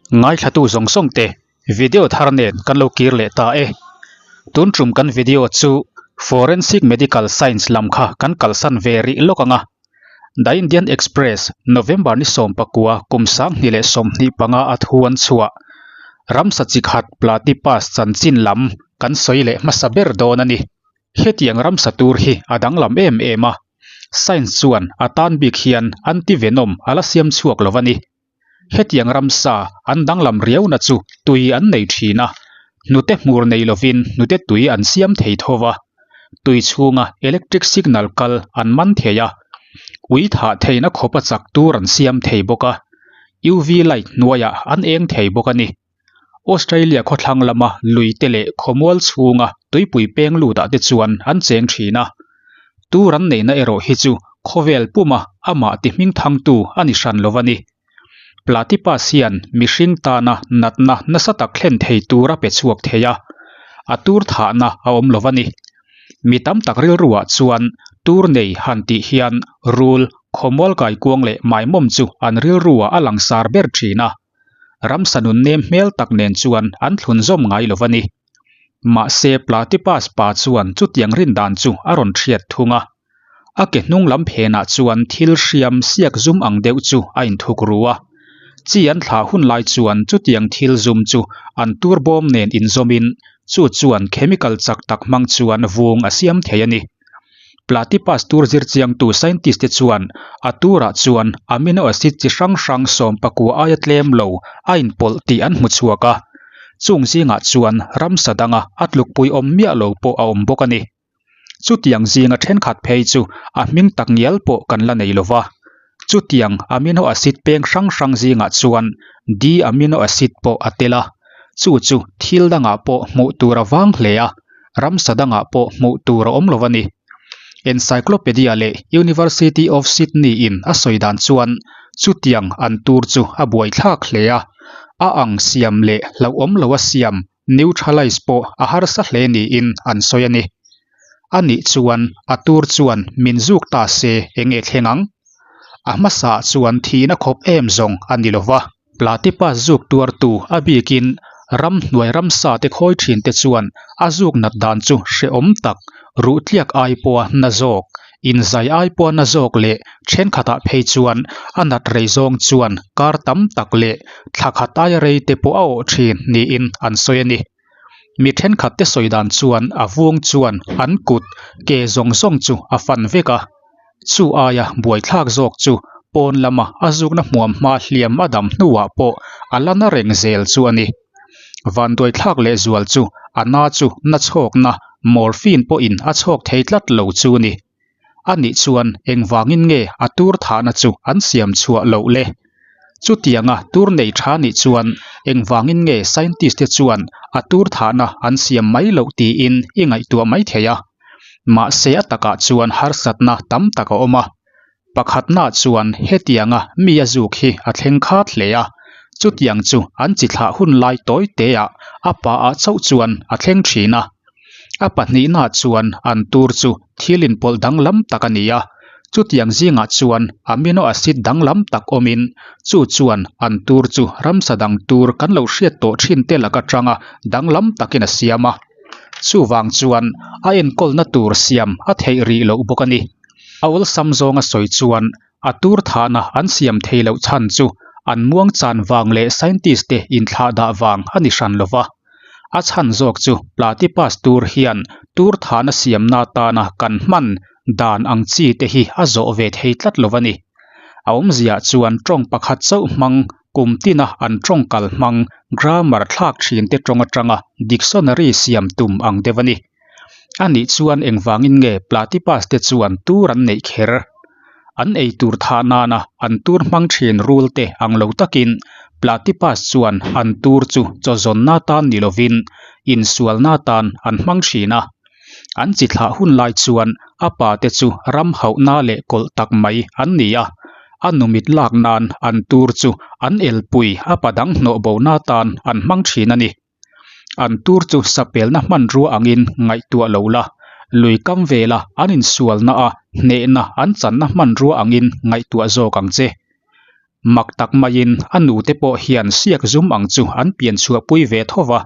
Ngaithlatu zawng zawng te video thar nen kan lo kir leh ta e. Tun tum kan video chu Forensic Medical Science lam kha kan kalsan ve rih lawk ang a. The Indian Express, November ni 19 kum 2025 a thu an chhuah. Ramsa chi khat Platypus chanchin lam kan sawi leh hmasa ber dawn a ni. Hetiang ramsa tur hi a danglam em em a, science chuan a tan bik hian anti-venom a la siam chhuak lo a ni. Hetiang ramsa an danglam riauna chu tui an nei thin a, hnute hmur nei lovin hnute tui an siam thei tho va, tui chhunga electric signal kal an man thei a, ui thah theihna khawpa chak tur an siam thei bawk a, UV light hnuaiah an eng thei bawk a ni. Australia khawthlang lama lui te leh khawmual chhunga tuipui peng lutah te chuan an cheng thin a. Tur an neihna erawh hi chu khawvel puma amah ti hming thangtu a ni hran lo a ni. Platypus hian mihring tana natna nasa tak thlen thei tur a pe chhuak thei a, a tur thahna a awm lo a ni. Mi tam tak rilruah chuan tur nei han tih hian rul, khawmual kaikuang leh maimawm chu an rilruah a langsar ber thin a. Ramsa nun nem hmel tak nen chuan an thlun zawm ngai lo a ni. Mahse Platypus pa chuan chutiang rin dan chu a rawn hriat thung a. A ke hnung lam phenah chuan thil hriam siak zum ang deuh chu a inthuk ru a. Chi an thlah hun lai chuan chutiang thil zum chu an tur bawm nen inzawmin chu chuan chemical chak tak hmang chuan vung a siam thei a ni. Platypus tur zirchiangtu scientist te chuan a turah chuan amino acid chi hrang hrang 19 aia tlem lo a inpawlh tih an hmu chhuak a. Chung zingah chuan ramsa danga a tlukpui awm miah lo pawh a awm bawk a ni. Chutiang zinga thenkhat phei chu a hming tak ngial pawh kan la nei lova. Chutiang amino acid peng hrang hrang zingah chuan D-amino acid pawh a tel a, chu chu thil dangah pawh hmuh tur a vang hle a, ramsa dangah pawh hmuh tur a awm lo a ni. Encyclopedia leh University of Sydney in a sawi dan chuan chutiang an tur chu a buaithlak hle a, a ang siam leh hlauhawm lo a siam neutralize pawh a harsa hle niin an sawi a ni. A nih chuan a tur chuan min zuk ta se enge thleng ang? A hmasa chuan thihna khawp em zawng a ni lova. Platypus zuk tuartu a bikin ramhnuai ramsa te khawi thin te chuan a zuk nat dan chu hrehawm tak, ruh tliak ai pawha na zawk, inzai ai pawha na zawk leh thenkhatah phei chuan a nat rei zawng chuan kar tam tak leh thla khat aia rei te pawh a awh thin niin an sawi a ni. Mi thenkhat te sawi dan chuan a vung chuan an kut ke zawng zawng chu a fan vek a, chu aia buaithlak zawk chu pawn lama a zukna hmuam hma hliam a dam hnuah pawh a la na reng zel chu a ni. Vanduaithlak leh zual chu a na chu na chhawkna morphine pawhin a chhawk thei tlat lo chu a ni. A nih chuan engvangin nge a tur thahna chu an siam chhuah loh le? Chutianga tur nei tha nih chuan engvangin nge scientist te chuan a tur thahna an siam mai loh tiin i ngaihtuah mai thei a. Mahse a takah chuan harsatna tam tak a awm a. Pakhatna chuan hetianga mi a zuk hi a thleng khat hle a, chutiang chu an chi thlah hun lai tawi teah a pa ah chauh chuan a thleng thin a. A pahnihna chuan an tur chu thil inpawlh danglam tak a ni a, chutiang zingah chuan amino acid danglam tak awmin chu chuan an tur chu ramsa dang tur kan lo hriat tawh thin te lak atanga danglam takin a siam a. Chuvang chuan a enkawlna tur siam a theih rih loh bawk a ni. A awlsam zawnga sawi chuan a tur thahna an siam thei loh chhan chu an muang chan vang leh scientist te inthlah dah vang a ni hran lova. A chhan zawk chu platypus tur hian tur thahna siamna atana kan hman dan ang chi te hi a zawh ve thei tlat lo a ni. A awmziah chuan tawng pakhat chauh hmang kum tina an tawng kal hmang grammar thlak thin te tawng atanga dictionary siam tum ang deuh a ni. A nih chuan engvangin nge platypus te chuan tur an neih kher? An ei tur thah nana an tur hmang thin rul te ang lo takin platypus chuan an tur chu chaw zawnna tan ni lovin insualna tan an hmang thin a. An chi thlah hun lai chuan a pa te chu ram hauhna leh kawlh tak mai an ni a, a numit lak nan an tur chu an elpui a pa dang hnawh bona tan an hmang thin a ni. An tur chu sapelna hmanrua angin ngaihtuah lo la, lui kam vela an insualna a hnehna an channa hmanrua angin ngaihtuah zawk ang che. Mak tak maiin a nute pawh hian siak zum ang chu an pian chhuahpui ve tho va,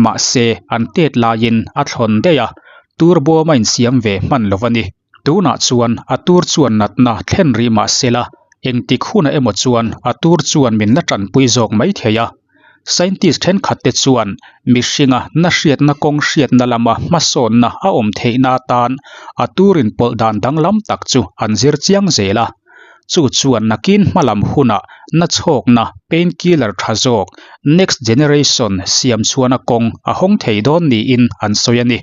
mahse an tet laiin a thlawn daih a, tur bawm a insiam ve hman lo va ni. Tunah chuan a tur chuan natna thlen rih mah sela, engtik hunah emaw chuan a tur chuan min la tanpui zawk mai thei a. Scientist thenkhatte chuan mihringa na hriatna kawng hriatna lama hmasawnna a awm theihna atan a tur inpawlh dan danglam tak chu an zir chiang zel a. Chu chuan nakin hmalam hunah na chhawkna pain killer tha zawk next generation siam chhuahna kawng a hawng thei dawn niin an sawi a ni.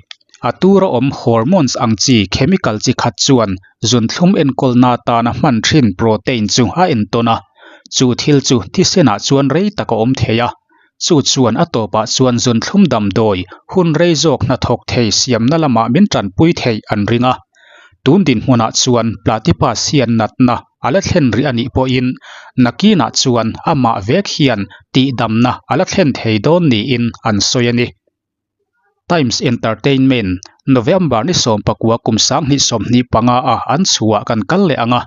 A tura awm hormones ang chi chemical chi khat chuan zunthlum enkawlna atana hman thin protein chu a entawn a, chu thil chu thisenah chuan rei tak a awm thei a. Chu chuan a tawpah chuan zunthlum damdawi hun rei zawk hnathawk thei siamna lamah min tanpui theih an ring a. Tun dinhmunah chuan platypus hian natna a la thlen rih a nih pawhin nakinah chuan amah vek hian tihdamna a la thlen thei dawn niin an sawi a ni. Times Entertainment, November ni 19 kum 2025 a an chhuah kan kal leh ang a,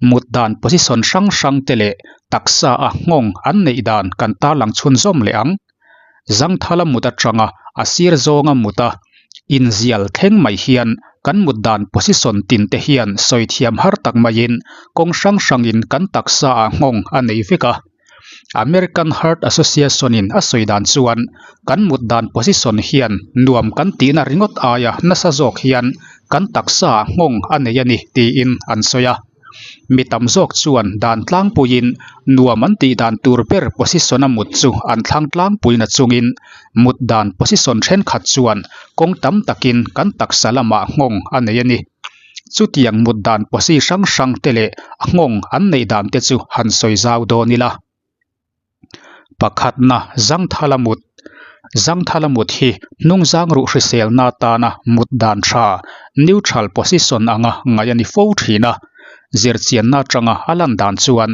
mut dan position hrang hrang te leh taksa a nghawng an neih dan kan tarlang chhunzawm leh ang. Zangthala mut atanga a sir zawnga mut a inzial thleng mai hian kan mut dan position tin te hian sawi thiam har tak maiin kawng hrang hrangin kan taksa ah nghawng a nei vek a. American Heart Association in a sawi dan chuan kan mut dan position hian nuam kan tihna ringawt aia nasa zawk hian kan taksa ah nghawng a nei a ni tiin an sawi a. Mi tam zawk chuan dan tlangpuiin nuam an tih dan tur ber position a mut chu an thlang tlangpui na chungin mut dan position thenkhat chuan kawng tam takin kan taksa lamah nghawng a nei a ni. Chutiang mut dan posi hrang hrang te leh a nghawng an neih dan te chu han sawi zau dawn ila. Pakhatna Zangthala mut Zangthala mut hi hnungzang ruh hriselna atana mut dan tha, neutral position, anga ngaih a ni fo thin a. Zirchianna atanga a lan dan chuan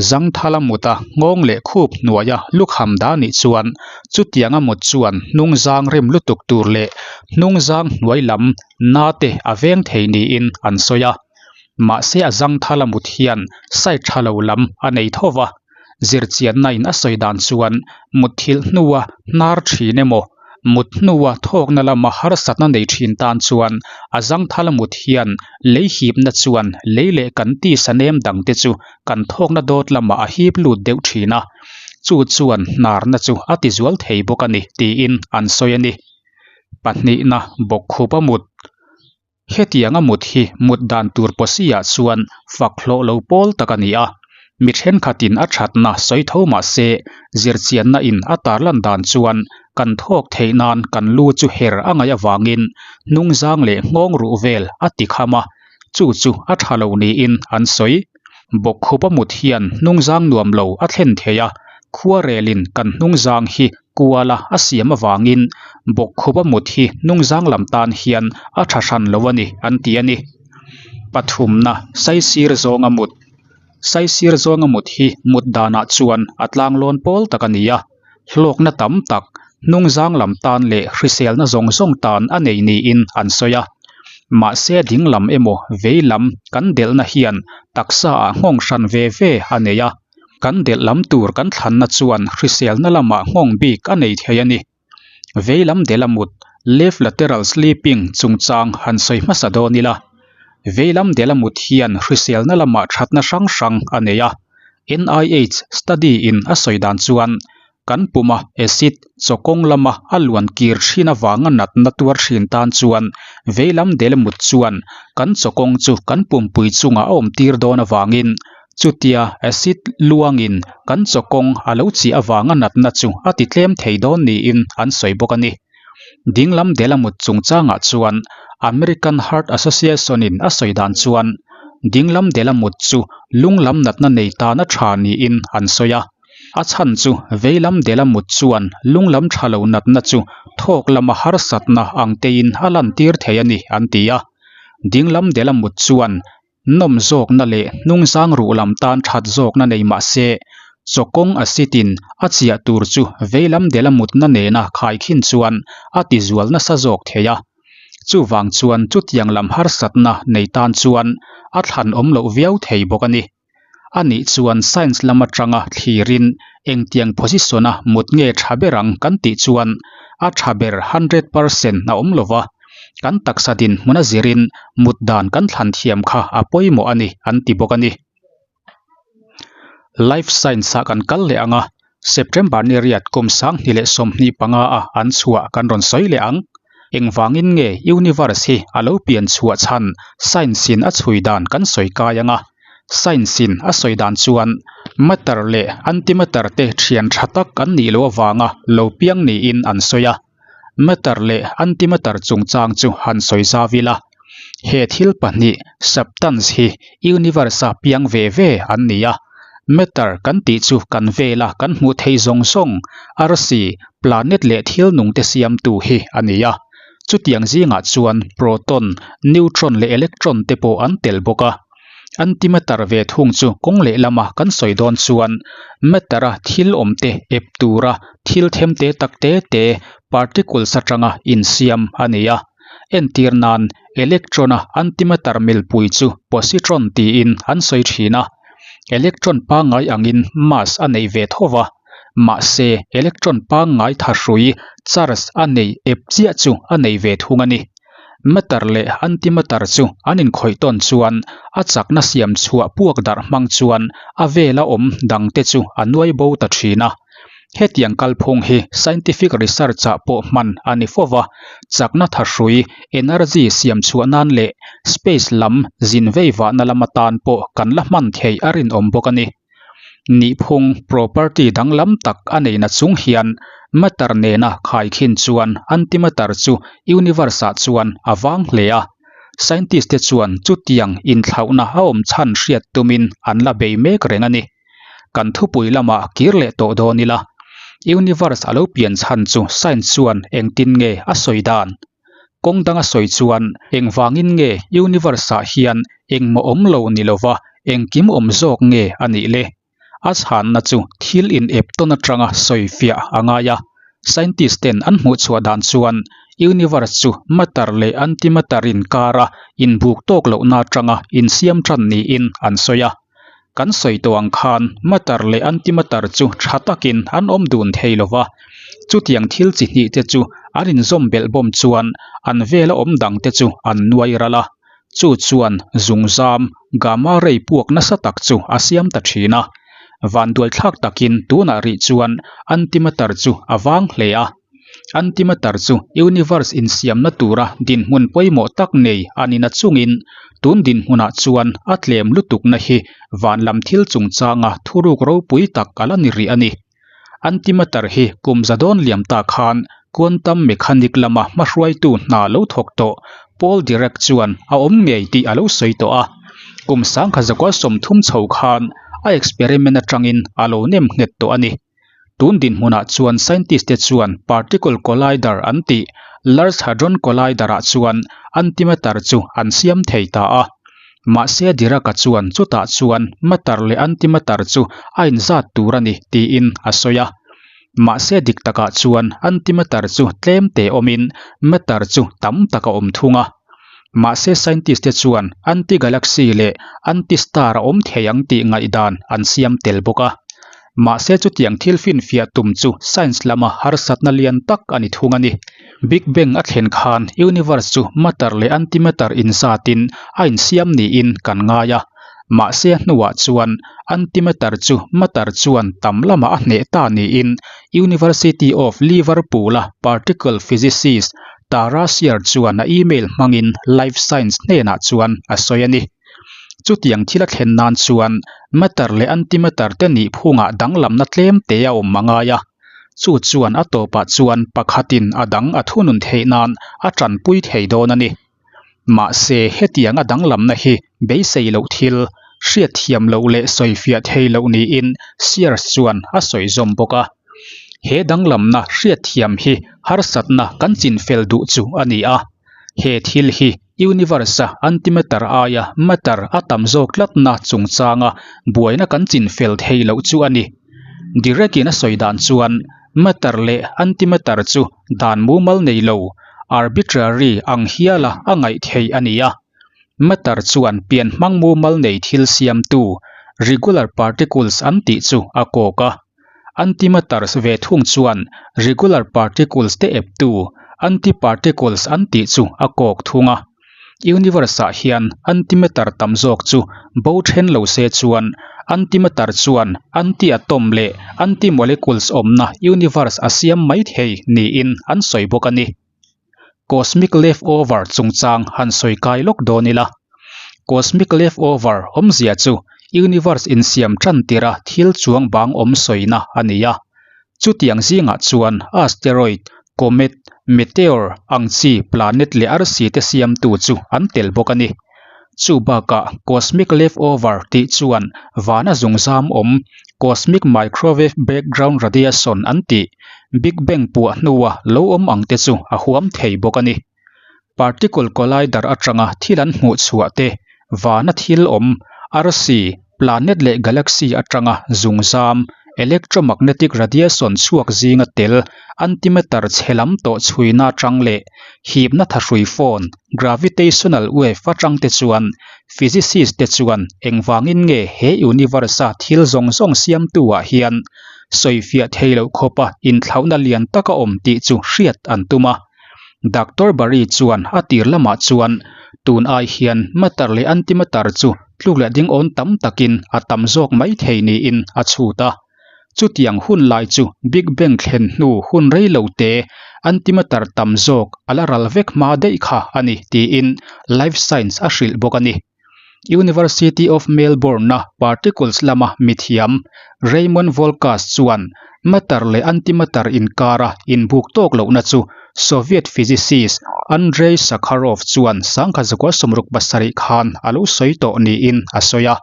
Zangthala muta nghawng leh khup hnuaia lukham dah nih chuan chutianga mut chuan hnungzang rem lutuk tur leh hnungzang hnuai lam na te a veng thei niin an sawi a. Mahse a Zangthala mut hian side tha lo lam a nei tho va. Zirchianna in a sawi dan chuan mutthilh hnua hnar thin emaw, mut hnua thawkna lama harsatna nei thin tan chuan a zangthal mut hian lei hipna chuan lei leh kan tisa nem dangte chu kan thawkna dawt lamah a hip lut deuh thin a, chu chuan hnarna chu a tizual thei bawk a ni tiin an sawi a ni. Pahnihna bawkkhup a mut. Hetianga mut hi mut dan tur pawsiah chuan fak hlawh lo pawl tak a ni a, mi thenkhatin a thatna sawi tho mah se zirchianna in a tarlan dan chuan kan thawk theih nan kan lu chu her a ngaih avangin hnungzang leh nghawng ruh vel a ti kham a, chu chu a tha lo niin an sawi. Bawkkhupa mut hian hnungzang nuam lo a thlen thei a, khuarelin kan hnungzang hi Kuala a siam avangin bawkkhupa mut hi hnungzang lam tan hian a tha hran lo a ni an ti a ni. Pathumna, Saisir zawnga mut Saisir zawnga mut hi mut danah chuan a tlanglawn pawl tak a ni a, hlawkna tam tak hnungzang lam tan leh hriselna zawng zawng tan a nei niin an sawi a. Mahse ding lam emaw vei lam kan delhna hian taksa ah nghawng hran ve ve a nei a. Kan delh lam tur kan thlanna chuan hriselna lamah nghawng bik a nei thei a ni. Vei lam delh a mut, left lateral sleeping, chungchang han sawi hmasa dawn ila. Vei lam delh a mut hian hriselna lamah thatna hrang hrang a nei a. NIH study in a sawi dan chuan Kan puma acid chaw kawng lama a luan kir thin avanga natna tuar thin tan chuan veilam del mut chuan kan chaw kawng chu kan pumpui chungah a awm tir dawn avangin chutia acid luangin kan chaw kawng a lo chih avanga natna chu a ti tlem thei dawn niin an sawi bawk a ni. Dinglam dela mut chungchangah chuan American Heart Association in a sawi dan chuan dinglam dela mut chu lunglam natna nei tana tha niin an sawi a. A chhan chu veilam dela mut chuan lunglam tha lo natna chu thawk lama harsatna ang tein a lantir thei a ni an ti a. Dinglam dela mut chuan nawm zawkna leh hnungzang ruh lam tan that zawkna nei mah se, chawkawng acid in a chiah tur chu veilam dela mutna nena khaikhin chuan a tizual nasa zawk thei a. Chuvang chuan chutiang lam harsatna nei tan chuan a thlan awm loh viau thei bawk a ni. A nih chuan science lam atanga thlirin engtiang position-a mut nge tha ber ang kan tih chuan a tha ber 100% a awm lova, kan taksa dinhmun a zirin mut dan kan thlan thiam kha a pawimawh a ni an ti bawk a ni. Life Science-ah kan kal leh ang a, September ni riat kum 2025 a an chhuah kan rawn sawi leh ang. Engvangin nge Universe hi a lo pian chhuah chhan Science-in a chhui dan kan sawi kai ang a, Science-in a sawi dan chuan matter leh antimatter te thian tha tak an nih loh avanga lo piang niin an sawi a. Matter leh antimatter chungchang chu han sawi zau ila, he thil pahnih substance hi universe-a piang ve ve an ni a. Matter kan tih chu kan vela kan hmuh theih zawng zawng, arsi, planet leh thil nungte siamtu hi a ni a. Chutiang zingah chuan proton, neutron leh electron te pawh an tel bawk a. Antimatter ve thung chu kawng lehlama kan sawi dawn chuan matter-a thil awmte ep tura thil themte tak te te, particles, atanga insiam a ni a. Entir nan, electron-a antimatter milpui chu positron tiin an sawi thin a. Electron pangngai angin mass a nei ve tho va, mahse electron pangngai thahrui, charge, a nei ep chiah chu a nei ve thung a ni. Matter leh antimatter chu an inkhawih tawn chuan a chakna siam chhuah puak darh hmang chuan a vela awm dangte chu a nuai bo ta thin a. Hetiang kalphung hi scientific research-ah pawh hman a ni fo va, chakna thahrui, energy, siam chhuah nan leh space lam zin vei vahna lam atan pawh kan la hman theih a rinawm bawk a ni. Nihphung, property, danglam tak a neihna chung hian matter nena khaikhin chuan antimatter chu universe-ah chuan a vang hle a. Scientist te chuan chutiang inthlauhna a awm chhan hriat tumin an la bei mek reng a ni. Kan thupui lamah kir leh tawh dawn ila, universe a lo pian chhan chu science chuan engtin nge a sawi dan? Kawng danga sawi chuan engvangin nge universe-ah hian engmaw awm lo ni lova engkim awm zawk nge a nih le? A chhanna chu thil inep tawn atanga sawi fiah a ngai a. Scientist ten an hmuh chhuah dan chuan universe chu matter leh antimatter inkara inbuk tawk lohna atanga insiam tan niin an sawi a. Kan sawi tawh ang khan matter leh antimatter chu tha takin an awm dun thei lo va, chutiang thil chi hnih te chu an inzawm belh bawm chuan an vela awm dang te chu an nuai ral a, chu chuan zungzam, gamma ray, puak nasa tak chu a siam ta thin a. Vanduaithlak takin tunah rih chuan antimatter chu a vang hle a. Antimatter chu universe insiamna tura dinhmun pawimawh tak nei a ni na chungin tun dinhmunah chuan a tlem lutukna hi van lam thil chungchanga thuruk ropui tak a la ni rih a ni. Antimatter hi kum za dawn liam ta khan quantum mechanic lama hmahruaitu hna lo thawk tawh Paul Dirac chuan a awm ngei tih a lo sawi tawh a. Kum 1930 chho khan a experiment atangin a lo nem nghet tawh a ni. Tun dinhmunah chuan scientist te chuan particle collider an tih Large Hadron Collider ah chuan antimatter chu an siam thei ta a. Mahse Dirac-a chuan chutah chuan matter leh antimatter chu a inzat tur a ni tiin a sawi a. Mahse dik takah chuan antimatter chu tlem te awmin matter chu tam tak a awm thung a. Mahse scientist te chuan anti-galaxy leh anti-star a awm thei ang tih ngaihdan an siam tel bawk a. Mahse chutiang thil finfiah tum chu science lama harsatna lian tak a ni thung a ni. Big Bang a thlen khan universe chu matter leh antimatter inzatin a insiam niin kan ngai a. Mahse a hnuah chuan antimatter chu matter chuan tam lamah a hneh ta niin University of Liverpool-a particle physicist Tara Shear chuan a email hmangin Live Science hnenah chuan a sawi a ni. Chutiang thil a thlen nan chuan matter leh antimatter te nih phungah danglamna tlem te a awm a ngai a. Chu chuan a tawpah chuan pakhatin a dang a thunun theih nan a tanpui thei dawn a ni. Mahse, hetianga danglamna hi beisei loh thil, hriatthiam loh leh sawifiah thei loh niin Sears chuan a sawi zawm bawk a. He danglamna hriatthiam hi harsatna kan chinfel duh chu a ni a. He thil hi universe-a antimatter aia matter a tam zawk tlatna chungchanga buaina kan chinfel thei loh chu a ni. Dirac-in a sawi dan chuan matter leh antimatter chu dan mumal nei lo, arbitrary, ang hiala a ngaih theih a ni a. Matter chuan pianhmang mumal nei thil siamtu, regular particles an tih chu a kawk a. Antimatters ve thung chuan regular particles te eptu antiparticles an tih chu a kawk thung a. Universe-ah hian antimatter tam zawk chu bo then lo se chuan antimatter chuan anti-atom leh anti-molecules awmna universe a siam mai thei niin an sawi bawk a ni. Cosmic leftover chungchang han sawi kai lawk dawn ila. Cosmic leftover awmzia chu universe insiam tan tirha thil chuang bang awm sawina a ni a. Chutiang zingah chuan asteroid, comet, meteor ang chi planet leh arsi te siamtu chu an tel bawk a ni. Chu bakah cosmic leftover tih chuan vana zungzam awm cosmic microwave background radiation an tih Big Bang puah hnua lo awm ang te chu a huam thei bawk a ni. Particle collider atanga thil an hmuh chhuah te, vana thil awm, arsi, planet leh galaxy atanga zungzam, electromagnetic radiation chhuak zinga tel antimatter chhe lam tawh chhuina atang leh hipna thahrui fawn, gravitational wave, atang te chuan physicist te chuan engvangin nge he universe-a thil zawng zawng siamtu ah hian sawifiah thei loh khawpa inthlauhna lian tak a awm tih chu hriat an tum a. Doctor Barry chuan a tir lamah chuan tun ai hian matter leh antimatter chu tluk leh ding awn tam takin a tam zawk mai thei niin a chhut a. Chutiang hun lai chu Big Bang thlen hnu hun rei lo te antimatter tam zawk a la ral vek hma daih kha a ni tiin Life Science a hrilh bawk a ni. University of Melbourne-a particles lama mithiam Raymond Volkas chuan matter leh antimatter inkara inbuk tawk lohna chu Soviet physicist Andrei Sakharov chuan 1967 khan a lo sawi tawh niin a sawi a.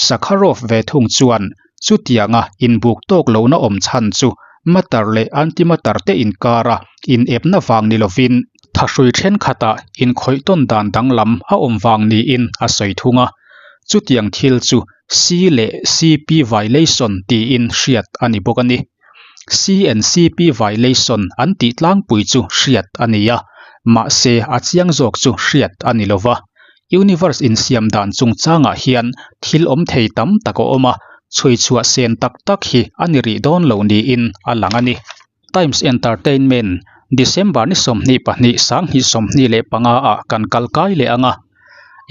Sakharov ve thung chuan chutianga inbuk tawk lohna awm chhan chu matter leh antimatter te inkara inepna vang ni lovin thahrui thenkhatah inkhawih tawn dan danglam a awm vang niin a sawi thung a. Chutiang thil chu C leh CP violation tiin hriat a ni bawk a ni. C and CP violation an tih tlangpui chu hriat a ni a, mahse a chiang zawk chu hriat a ni lova. Universe insiam dan chungchangah hian thil awm thei tam tak a awm a, chhui chhuah sen tak tak hi a ni rih dawn lo niin a lang a ni. Times Entertainment, December ni 22 2025 ah kan kal kai leh ang a,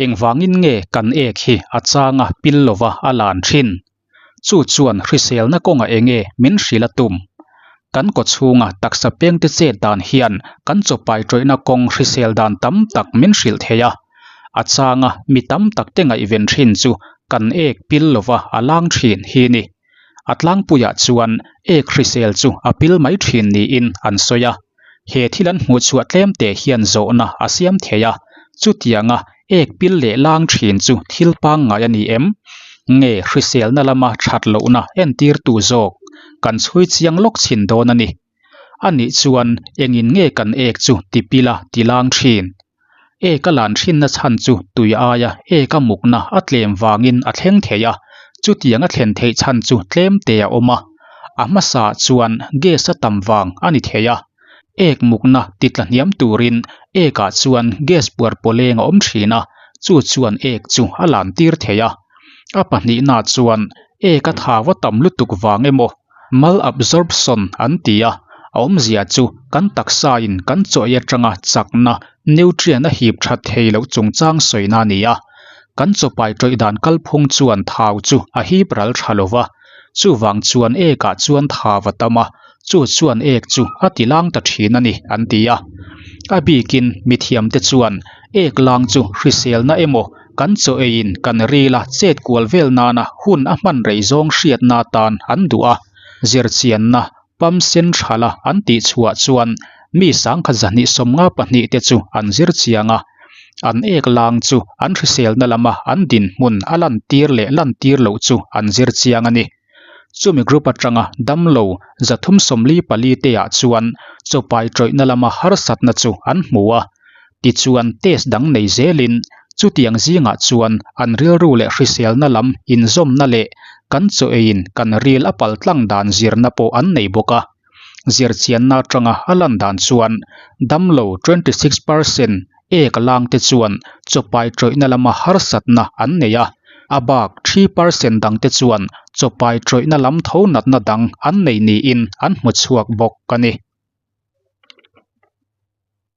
engvangin nge kan ek hi a changa pil lova a lan thin? Chu chuan hriselna kawngah enge min hrilh a tum? Kan kawchhunga taksa pengte chet dan hian kan chawpai tawihna kawng hrisel dan tam tak min hrilh thei a. A changa mi tam takte ngaihven thin chu kan ek pil lova a lang thin hi ni. A tlangpuiah chuan ek hrisel chu a pil mai thin niin an sawi a. He thil an hmuhchhuah tlemte hian zawhna a siam thei a, chutianga ek pil leh lang thin chu thil pangngai a ni em? Nge hriselna lama that lohna entirtu zawk kan chhui chiang lawk chhin dawn a ni. A nih chuan engin nge kan ek chu ti pila ti lang thin? Ek a lan thinna chhan chu tui aia ek a mukna a tlem vangin a thleng thei a, chutiang a thlen theih chhan chu tlemte a awm a. A hmasaah chuan gas a tam vang a ni thei a, ek mukna ti tla hniam turin ekah chuan gas puar pawleng a awm thin a, chu chuan ek chu a lan tir thei a. A pahnihnaah chuan ek a thau a tam lutuk vang emaw Malabsorption an ti a, a awmzia chu kan taksain kan chaw ei atanga chakna, nutrient, a hip that thei loh chungchang sawina a ni a. Kan chawpai tawih dan kalphung chuan thau chu a hip ral tha lo va, chuvang chuan ekah chuan thau a tam a, chu chuan ek chu a ti lang ta thin a ni an ti a. A bikin mithiamte chuan ek lang chu hriselna emaw Kan chaw eiin kan ril a chet kual vel nana hun a hman rei zawng hriatna atan an duh a, zirchianna pam sen thala an tih chhuah chuan mi sangkhat 254 te chu an zir chiang a, an ek lang chu an hriselna lama an dinhmun a lantir leh lantir loh chu an zir chiang a ni. Chumi group atanga damlo 344 te ah chuan chawpai tawihna lama harsatna chu an hmu a, tichuan test dang nei zelin chutiang zingah chuan an rilru leh hriselna lam inzawmna leh kan chaw eiin kan ril a paltlang dan zirna pawh an nei bawk a. Zirchianna atanga a lan dan chuan damlo 26 percent ek langte chuan chawpai tawihna lama harsatna an nei a. A bak 3% dangte chuan chaw pai ṭawihna lam tho natna dang an nei niin an hmu chhuak bawk a ni.